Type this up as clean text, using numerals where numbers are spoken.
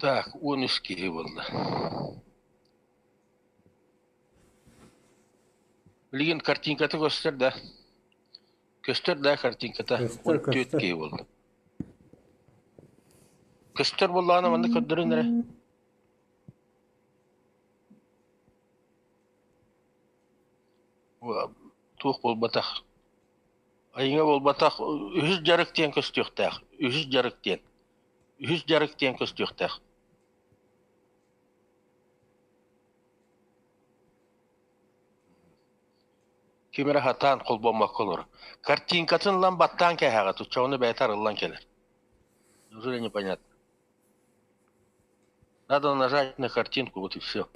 Так, 13 киһи буолла. Билигин картинката көстөр да? Көстөр да картинката? Көстөр, 14 көстөр. киһи буолла. Көстөр буоллаҕына манна көрдөрүн эрэ. Туох буолбатах. Айыҥа буолбатах, үһүс дьарык диэн көстүөхтээх. Үһүс дьарык диэн. Үһүс дьарык диэн көстүөхтээх. Ким эрэ сатаан холбоммокко олорор. Картинкатын ылан баттаан кээһэҕит, оччоҕуна бэйэтэ арыллан кэлэр. Неужели непонятно? Надо нажать на картинку, вот и все.